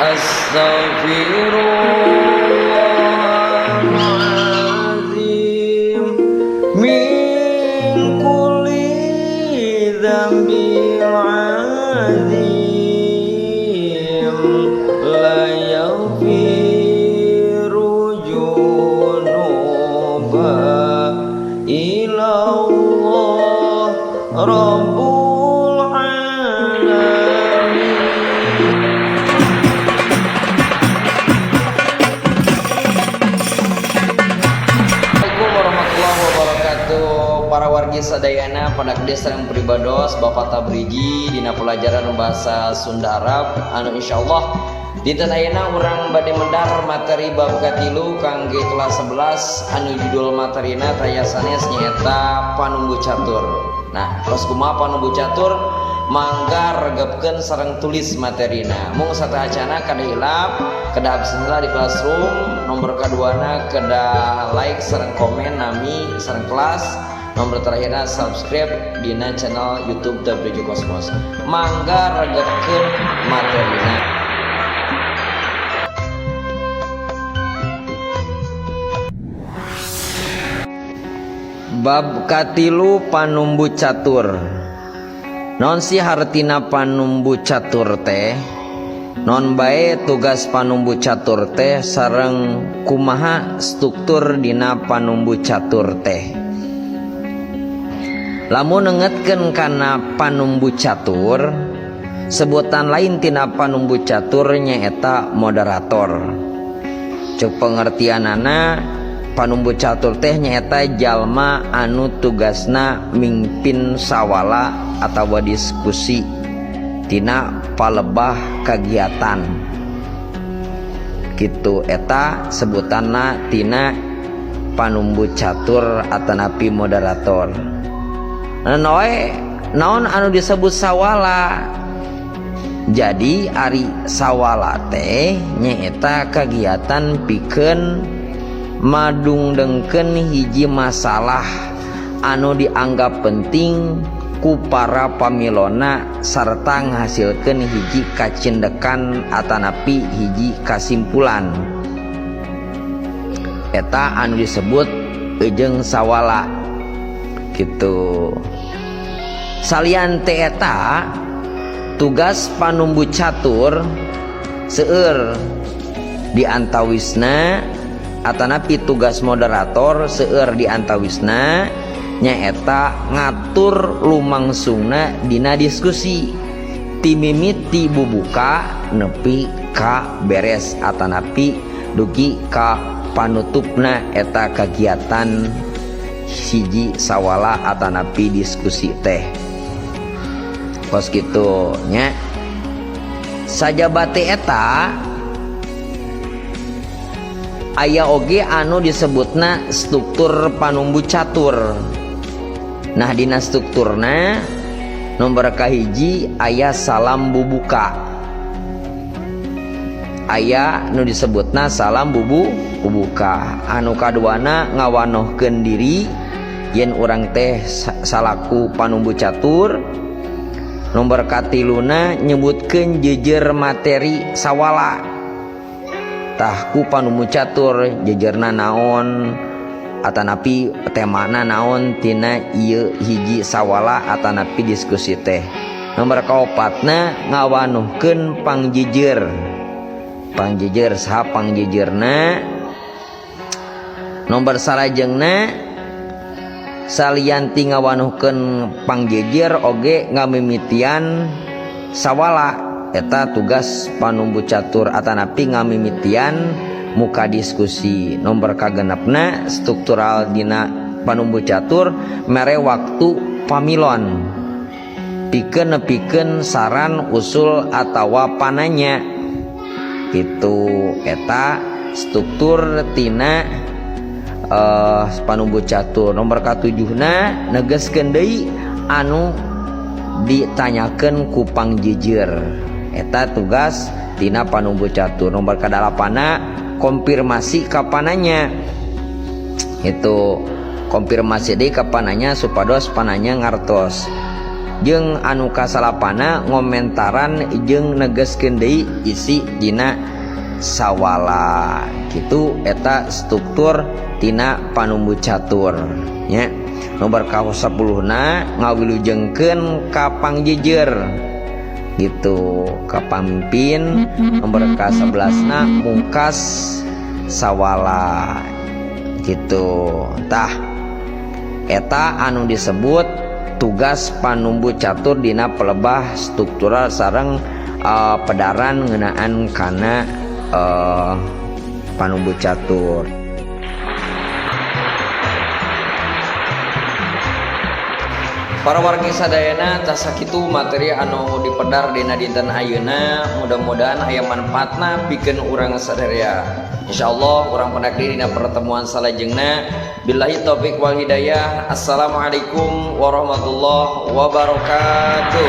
Astaghfirullahaladzim min kulli dzambil azim la yaghfiru dzunuba illallah rabbul alamin. Assalamualaikum warahmatullahi wabarakatuh. Para wargi sadayana pada gede sareng pribados, Bapak Tabriji dina pelajaran bahasa Sunda Arab anu insyaallah dinten ayeuna urang bade mendar materi bab katilu kangge kelas 11 anu judul materina taya sanes, nyaeta panumbu catur. Nah, terus kumaha panumbu catur? Mangga regepkeun sareng tulis materina. Mung sateuacana kada hilap, kedah absen di classroom. Nomor kaduana, kedah like sareng komen nami sareng kelas. Nomor terakhirnya, subscribe dina channel YouTube WJ Cosmos. Mangga regepkeun materina. Bab katilu, panumbu catur. Naon sih hartina panumbu catur teh? Naon bae tugas panumbu catur teh sareng kumaha struktur dina panumbu catur teh? Lamun nengetkeun kana panumbu catur, sebutan lain tina panumbu catur nyaeta moderator. Cek pengertianana, panumbu catur teh nyaeta jalma anu tugasna mimpin sawala atau diskusi tina palebah kegiatan gitu. Eta sebutanna tina panumbu catur atanapi moderator. Noe, naon anu disebut sawala? Jadi ari sawala teh nyaeta kegiatan pikeun madungdengkeun hiji masalah anu dianggap penting ku para pamilona sarta ngahasilkeun hiji kacindekan atanapi hiji kasimpulan. Eta anu disebut ejeng sawala gitu. Salian ti eta, tugas panumbu catur seueur, diantawisna atanapi tugas moderator seueur, diantawisna nyaeta ngatur lumangsungna dina diskusi timimiti bubuka nepi ka beres atanapi dugi ka panutupna eta kegiatan hiji sawala atanapi diskusi teh, kos kitu nya. Sajaba ti eta, aya oge anu disebutna struktur panumbu catur. Nah, dina strukturna nomor kahiji aya salam bubuka. Aya nu disebutna salam bubuka. Anu kaduana, ngawanohkeun diri yen urang teh salaku panumbu catur. Nomor katiluna, nyebutkeun jejer materi sawala. Tah, ku panumbu catur jejerna naon atanapi temana naon tina ieu hiji sawala atanapi diskusi teh. Nomor kaopatna, ngawanuhkeun pangjejer. Pangjejer, saha pangjejerna. Nomor salajengna, salian ti ngawanuhkeun pangjejer oge ngamimitian sawala. Eta tugas panumbu catur atanapi ngamimitian muka diskusi. Nomor kagenepna, struktural dina panumbu catur mere waktu pamilon pikeun nepikeun saran, usul atawa pananya gitu. Eta struktur tina panumbu catur. Nomor katujuhna, negeskeun deui anu ditanyakeun ku pangjejer. Eta tugas tina panumbu catur. Nomor kadalapana, konfirmasi ka pananya. Itu konfirmasi deui ka pananya supados pananya ngartos. Jeung anu kasalapana ngomentaran jeung negeskeun deui isi dina sawala. Gitu eta struktur tina panumbu catur nya. Nomor ka 10 na ngawilujengkeun ka pangjejer gitu, ka pamimpin. Nomor ka 11 na mungkas sawala gitu. Tah, eta anu disebut tugas panumbu catur dina pelebah struktural sareng pedaran ngeunaan kana panumbu catur. Para wargi sadayana, tah sakitu materi anu dipedar dina dinten ayeuna. Mudah-mudahan aya manfaatna pikeun urang sadaya. Insyaallah urang pendak dina pertemuan salajengna. Billahi taufik wal hidayah. Assalamualaikum warahmatullahi wabarakatuh.